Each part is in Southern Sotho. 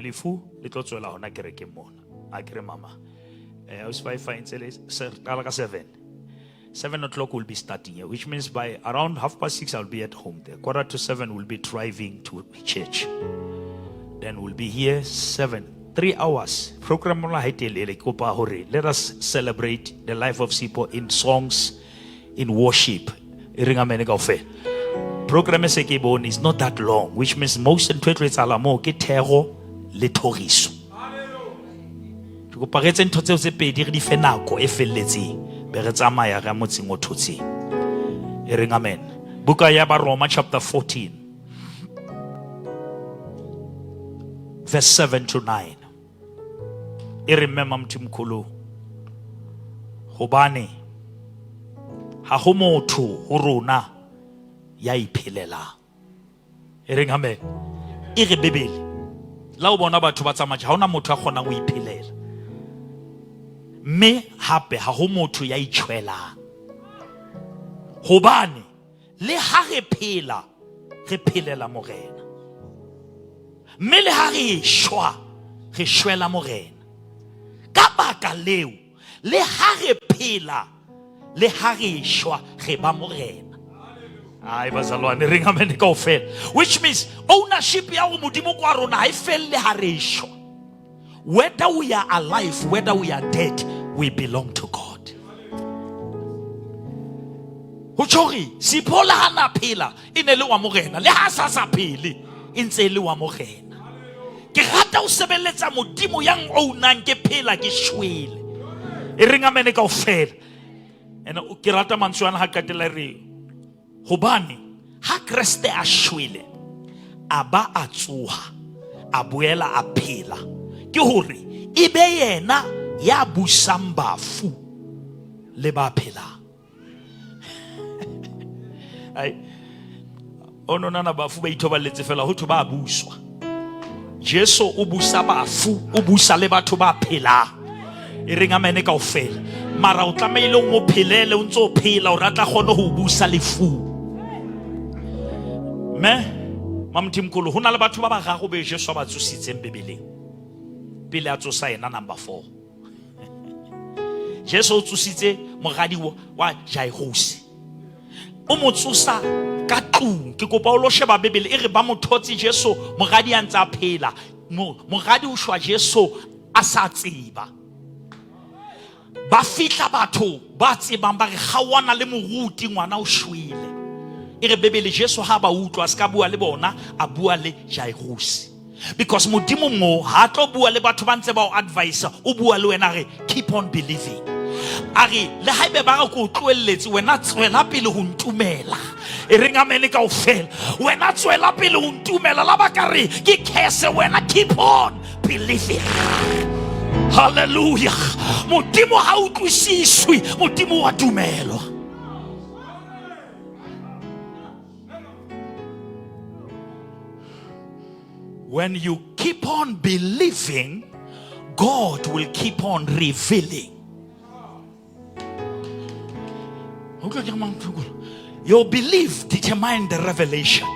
Lefu le tlo tswela hona kerekeng mona. A kere mama. Ausi Five ntse le qala ka 7. 7 o'clock we'll be starting here, which means by around 6:30 I'll be at home there. 6:45 we'll be driving to church. Then we'll be here 7, 3 hours. Program rona ha e telele, ke kopa hore let us celebrate the life of Sipho in songs, in worship. E reng amen kaofela. Program e se ke e bone is not that long, which means most ntho e tlo etsahala moo ke thero le thoriso. Ke kopa re etse ntho tseo tse pedi re di fe nako e felletseng, be re tsamaya re ya motseng o thotseng. E reng amen. Buka ya Baroma chapter 14 verse 7 to 9. E re mme Mamthimkhulu, hobane ha ho motho ho rona ya iphelelang. E reng amen. E re Bibele la o bona batho ba tsamaya, ha hona motho a kgonang ho iphelela, mme hape ha ho motho ya itjhwelang. Hobane le ha re phela, re phelela Morena, mme le ha re shwa, re shwela Morena. Ka baka leo, le ha re phela, le ha re shwa, re ba Morena. Ai bazalwane, re amen kaofela. Which means ownership ya hore Modimo kwa rona ha e felle ha re shwa. Whether we are alive, whether we are dead, we belong to God. Ho tjho hore Sipho le ha na phela e ne le wa Morena, le ha sa sa phele e ntse e le wa Morena. Ke rata ho sebeletsa Modimo yang ownang ke phela ke shwele. E reng amen kaofela. Ene ke rata mantswe ana ha qetella re hobane ha Kreste a shwele a ba a tsoha a boela a phela, ke hore e be yena ya busang bafu le ba phelang. Ai, o nonana bafu ba ithoballetse fela ho thwe ba buswa. Jesu o busa bafu, o busa le batho ba phelang. E reng amen kaofela. Mara o tlamehile o mo phelele, o ntse o phela hore a tla kgone ho busa lefung. Mme Mamthimkhulu, ho na le batho ba bararo be Jesu a ba tsositseng Bibeleng pele a tsosa yena number 4. Jesu o tsositse moradi wa Jairus. O mo tsosa ka tlung. Ke kopa o lo sheba Bibele e re ba mo thotse Jesu moradi a ntse a phela. Moradi o shwa Jesu a sa tseba. Ba fihla batho ba tsebang ba re kgaoana le moruti ngwana o shwele. E re Bibele Jesu ha ba utlwa a ska bua le bona, a bua le Jairus. Because Modimo mo ha tlo bua le batho ba ntse ba o advise, o bua le wena re keep on believing. A re le haebe ba re ko tlohelletse wena tswela pele ho ntumela. E reng amen kaofela. Wena tswela pele ho ntumela, la ba ka re ke curse wena keep on believing. Hallelujah. Modimo ha utlwisiswe, Modimo wa dumelwa. When you keep on believing, God will keep on revealing. Your belief determine the revelation.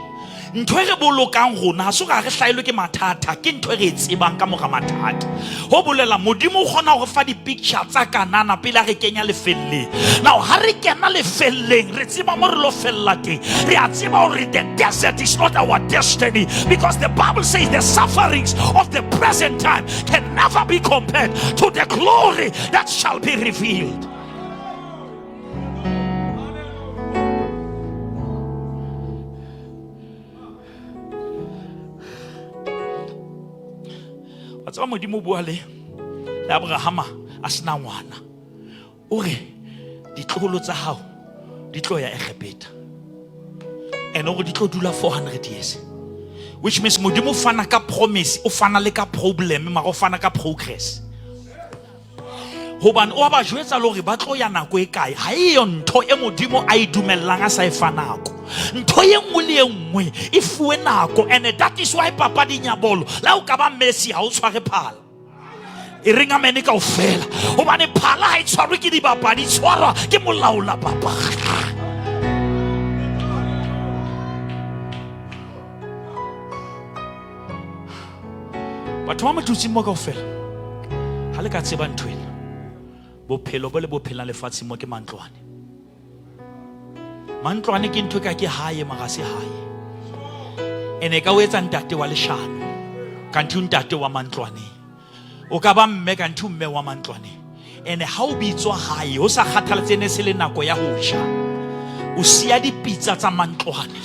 Ntho e re bolokang rona ha se hore ha re hlahelwe ke mathata, ke ntho e re e tsebang ka mora mathata. Ho bolela Modimo o kgona ho re fa di-picture tsa Kanana pele a re kenya lefelleng. Now ha re kena lefelleng, re tseba mo re lo fella teng. Re a tseba hore the desert is not our destiny, because the Bible says the sufferings of the present time can never be compared to the glory that shall be revealed. Wa tseba Modimo o bua le Abrahama a sena ngwana. O re ditloholo tsa hao di tlo ya Egepeta. And o re di tlo dula 400 years. Which means Modimo o fana ka promise, o fana le ka problem, mara o fana ka progress. Hobane o a ba jwetsa le hore ba tlo ya nako e kae. Ha e yo ntho e Modimo a e dumellang a sa e fa nako. Ntho e nngwe le e nngwe e fuwe nako. And that is why papading ya bolo, le ha o ka ba Messi ha o tshware phala. E reng amen kaofela. Hobane phala ha e tshwarwe ke dibapadi, e tshwarwa ke molaola papadi. Batho ba mo dutseng mo kaofela, ha le ka tseba ntho ena, bophelo bo le bo phelang lefatsheng mo ke mantlwane. Mantlwane ke ntho e ka ke hae mara se hae. Ene ka o etsa ntate wa leshano, kanthe o ntate wa mantlwaneng. O ka ba mme kanthe o mme wa mantlwaneng. Ene ha o bitswa hae, ho sa kgathalatse ne se le nako ya ho ja, o siya dipitsa tsa mantlwane,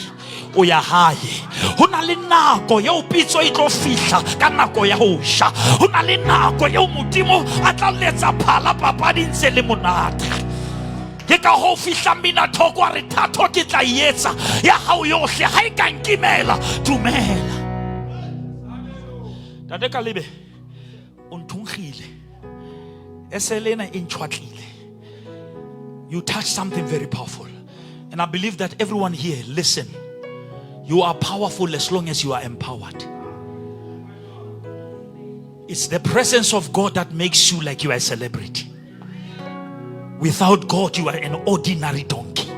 o ya hae. Ho na le nako eo pitso e tlo fihla ka nako ya ho ja. Ho na le nako eo Modimo a tla letsa phala papadi ntse le monate. Ke ka ho fihla mmina thoko a re thato ke tla e etsa ya hao yohle, ha e ka nkimela dumela. Tate Kalebe o nthunkgile, esele ena e ntšhwatlile. You touch something very powerful, and I believe that everyone here, listen, you are powerful as long as you are empowered. It's the presence of God that makes you like you are a celebrity. Without God, you are an ordinary donkey.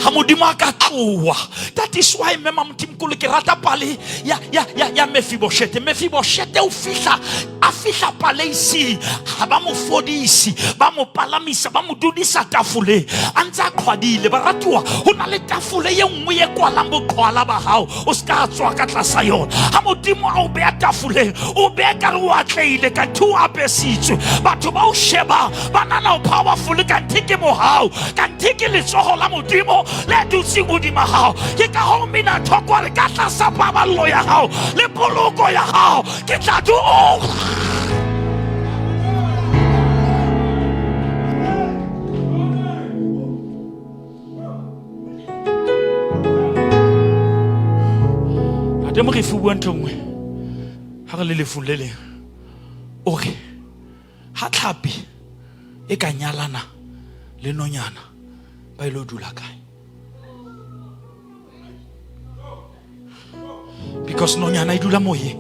Ha Modimo a ka tloha, that is why mme Mamotimokolo ke rata pale ya, ya, ya, ya Mephiboshete. Mephiboshete o fihla, a fihla paleising, ha ba mo fodise, ba mo palamisa, ba mo dudisa tafoleng, a ntse a qhwadile. Baratuwa, ho na le tafole ye nngwe e kwalang boqhwala ba hao, o se ka tswa ka tlasa yona. Ha Modimo a o beha tafoleng, o beha ka re o atlehile, kanthe o apesitswe. Batho ba o shebang ba nana o powerful, kanthe ke mohau, kanthe ke letsoho la Modimo le dutseng hodima hao. Ke ka hoo mina thoko a re ka tlasa paballo ya hao le poloko ya hao ke tla du. Ntate Morefi o bua ntho e nngwe ha re le lefung le leng, o re ha tlhapi e ka nyalana le nonyana ba ile dula kae? Because nonyana e dula moyeng,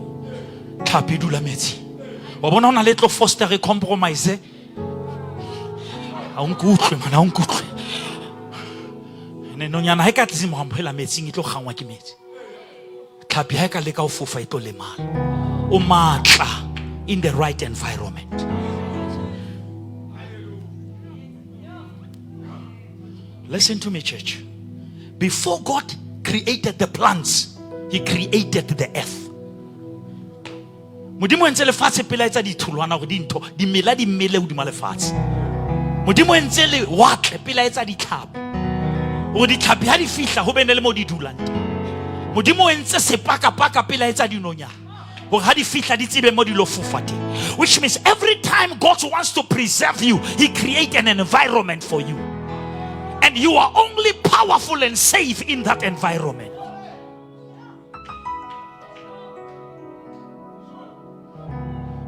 tlhapi e dula metsing. Wa bona ho na le tlo foster e compromise. Ha o nkutlwe man, ha o nkutlwe. Ene nonyana ha e ka tlise mohamphela metsing e tlo kgangwa ke metsi. Tlhapi ha e ka leka ho fofa e tlo lemala. O matla in the right environment. Listen to me, church. Before God created the plants, he created the earth. Modimo o entse lefatshe pele a etsa ditholwana hore dintho dimela di mele hodima lefatshe. Modimo o entse lewatle pele a etsa ditlhapi hore ditlhapi ha di fihla ho bene le mo di dulang teng. Modimo o entse sepakapaka pele a etsa dinonyana hore ha di fihla di tsebe mo di lo fofa teng. Which means every time God wants to preserve you, he create an environment for you. And you are only powerful and safe in that environment.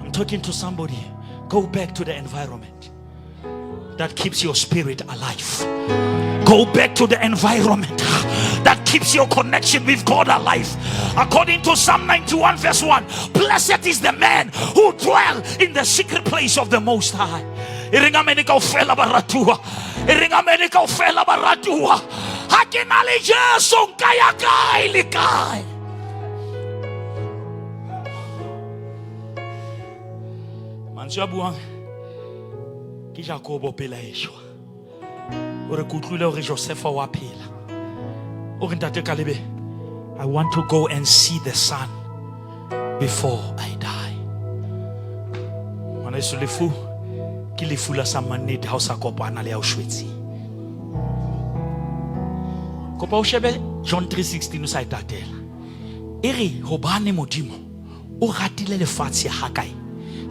I'm talking to somebody. Go back to the environment that keeps your spirit alive. Go back to the environment that keeps your connection with God alive. According to Psalm 91 verse 1, blessed is the man who dwell in the secret place of the Most High. E reng amene kaofela baratuwa. E reng amene kaofela baratuwa. Ha ke na le Jesu nka ya kae le kae. Mantswe a buang ke Jakobo pele a eshwa. O re ke utlwile hore Josefa wa phela. O re ntate Kalebe, I want to go and see the son before I die. Ngwaneso, lefu ke lefu la sa mannete ha o sa kopana le ya o shwetseng. Kopa o shebe John 3:16 o sa e tatela. E re hobane Modimo o ratile lefatshe hakae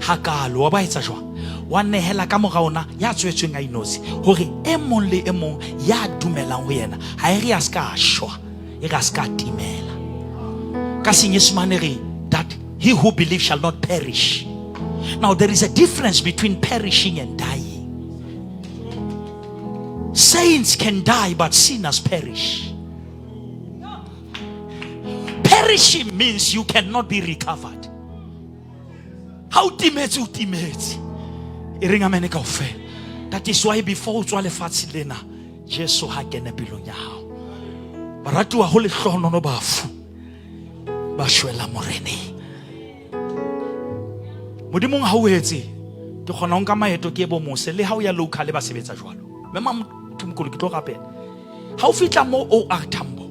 hakalo, wa ba etsa jwang? Wa nehela ka mora ona ya tswetsweng a inotshi, hore e mong le e mong ya dumelang ho yena ha e re a se ka shwa, e re a se ka timela. Ka Senyesemane re that he who believes shall not perish. Now there is a difference between perishing and dying. Saints can die, but sinners perish. Perishing means you cannot be recovered. Ha o timetse, o timetse. E reng amene kaofela. That is why before o tswa lefatshe lena, Jesu ha kene pelong ya hao. Baratuwa, ho lehlohonolo bafu. Ba shwela moreneng. Modimong ha o etse ke kgona ho nka maeto ke bo mose le ha o ya local ba sebetsa jwalo. Mme Mthimkhulu ke tlo rapela. Ha o fihla mo OR Tambo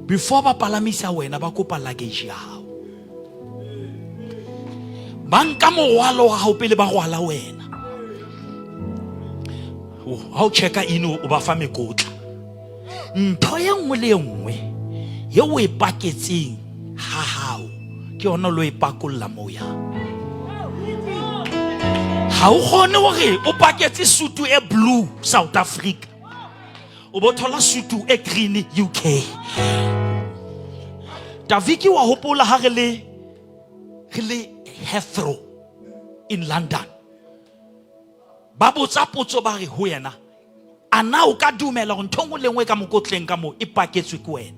before ba palamisa wena ba kopa luggage ya hao. Ba nka morwalo wa hao pele ba rwala wena. Ha o checka in o ba fa mekotla. Ntho e nngwe le e nngwe ye o e paketseng ha hao ke yona lo e pakolla moo yang. Ha o kgone hore o paketse sutu e blue South Africa o bo thola sutu e green UK. Daviki wa hopola ha re le Heathrow in London. Ba botsa potso ba re ho yena, a na o ka dumela gore ntho e nngwe le nngwe ka mokotleng ka moo e paketswe ke wena?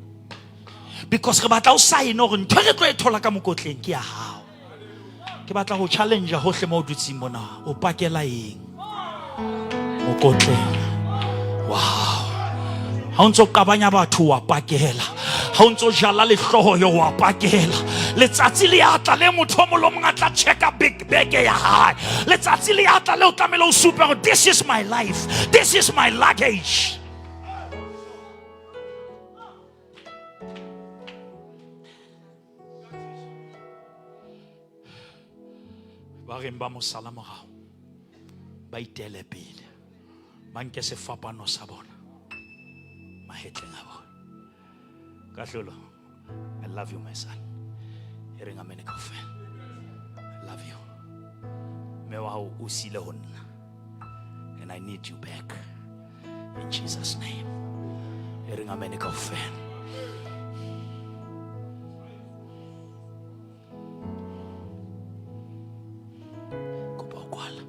Because re batla o saene gore ntho e re tlo e thola ka mokotleng ke ya hao. Ke batla go challenge hohle mo o dutseng mona, o pakela eng mokotleng wa hao? Ha o ntse o qabanya batho wa pakela, ha o ntse o jala lehloho yo wa pakela. Letsatsi le atla le motho o mong le o mong a tla checka big beke ya hae. Letsatsi le atla le o tlamehile o supe gore this is my life, this is my luggage. Ba reng ba mo sala morao ba itele pele, ba nke sefapano sa bona mahetleng a bona. Kahlolo, I love you my son. E reng amen kaofela. I love you. Mme wa hao o sile ho nna, and I need you back in Jesus name. E reng amen kaofela. Kopa ho kwala.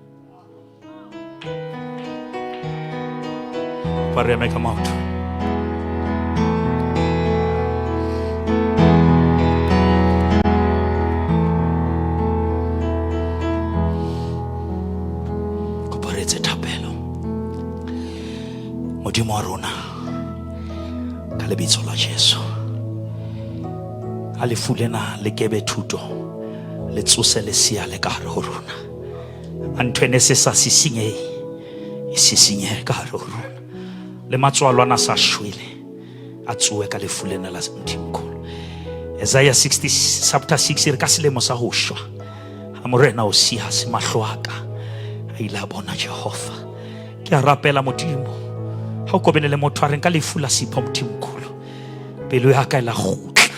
Fa re eme ka maoto. Kopa re etse thapelo. Modimo wa rona, ka lebitso la Jesu, a lefu lena le kebe thuto, le tsose lesea le ka hare ho rona. A ntho ene se sa sisinyehe e sisinyehe ka hare ho rona. Le matswalo ana sa shwele a tsoe ka lefu lena la Mthimkhulu. Isaiah 60 chapter 6 e re ka selemo sa ho shwa ha morena o siya se mahlo a ka a ile a bona Jehova. Ke a rapela Modimo, ha o kobene le motho a reng ka lefu la Sipho Mthimkhulu, pelo ya ka e la kgutla,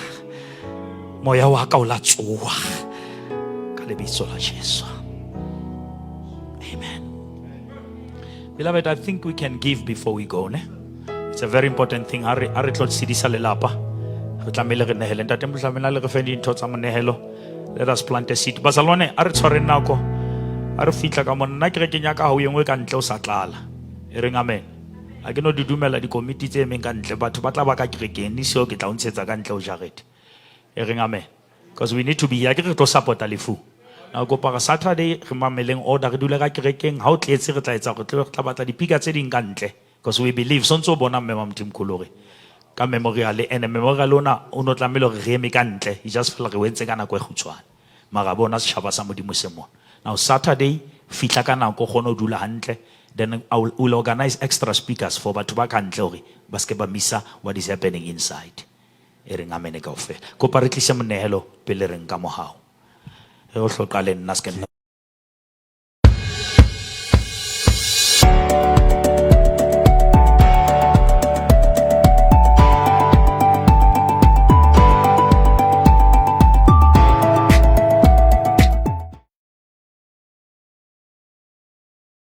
moya wa ka o la tsoha ka lebitso la Jesu. Amen. Beloved, I think we can give before we go, ne? It's a very important thing. Ha re tlo tshedisa lelapa, re tlamehile re nehele. Ntate Mohlabela le re fe dintho tsa monehelo. Let us plant a seed. Bazalwane, a re tshwareng nako. A re fihla ka monna nna kerekeng ya ka ha o engwe ka ntle o sa tlala. E reng amen. Ha ke no di dumela dikomiti tse emeng ka ntle. Batho ba tla ba ka kerekeng, ni seo ke tla o ntshetsa ka ntle o jarete. E reng amen. Because we need to be here. Ke re tlo support-a lefu. Na kopa re Saturday re mameleng order, re dule ka kerekeng. Ha o tletse re tla etsa re tlo re tla batla dipika tse ding ka ntle. Because we believe so ntse o bona mme wa Mthimkhulu hore ka memorial ene memorial ona o no tlamehile hore re eme ka ntle. E just feel re o entse ka nako e kgutshwane. Mara bona setjhaba sa Modimo se mona. Now Saturday fihla ka nako o kgone ho dula hantle. Then I will organize extra speakers for batho ba ka ntle hore ba seke ba missa what is happening inside. E reng amen kaofela. Kopa re tlise monehelo pele re nka mohau. Re o hloqa le nna se ke nna.